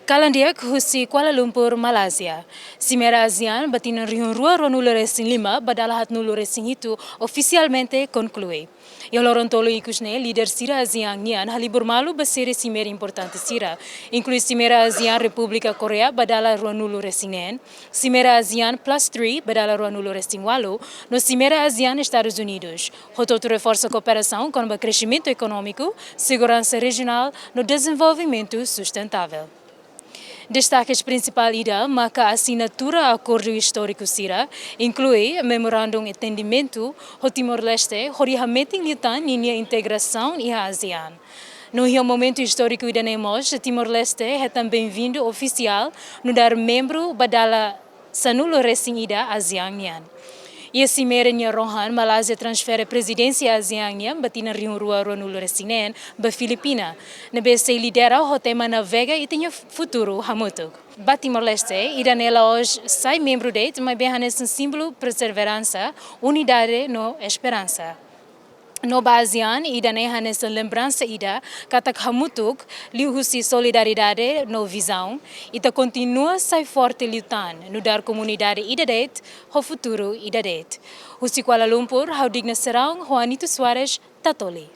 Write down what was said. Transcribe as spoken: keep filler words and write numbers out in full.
Kalan di'ak husi Kuala Lumpur, Malázia. Simeira ASEAN ba tinan rihun rua ruanulu resin lima ba dala haatnulu resin hitu ofisialmente konklui. Iha loron tolu ikus ne'e, líder sira ASEAN nian halibur malu ba seri simeira importante sira, inklui Simeira ASEAN Repúblika Koreia ba dala ruanulu resin neen, Simeira ASEAN Plus three ba dala ruanulu resin walu, no Simeira ASEAN Estadus Unidus. Hotu-hotu reforsa kooperasaun kona-ba kresimentu ekonómiku, seguransa rejionál no dezenvolvimentu sustentável. Destake prinsipál ida maka asinatura akordu istóriku sira, inklui memorandum entendimentu ho Timor-Leste, hodi hametin liután ninia integrasaun iha ASEAN. No iha momentu istóriku ida-ne'e mós, Timor-Leste hetan benvindu ofisiál nu'udar membru ba dala sanulu resin ida ASEAN nian. Iha simeira nia rohan, Malázia transfere prezidénsia ASEAN nian ba tinan rihun rua ruanulu resin neen ba Filipina, ne'ebé sei lidera ho tema Navega Ita-nia Futuru Hamutuk. Ba Timor-Leste, ida-ne'e la'ós sai membru de'it, maibé hanesan símbolu perseveransa, unidade no esperansa. No ba ASEAN, ida-ne'e hanesan lembransa ida katak hamutuk, liuhusi solidariedade no vizaun, ita kontinua sai forte liután nu'udar komunidade ida de'it ho futuru ida de'it. Husi Kuala Lumpur, ha'u Digna Serão ho Anito Soares, Tatoli.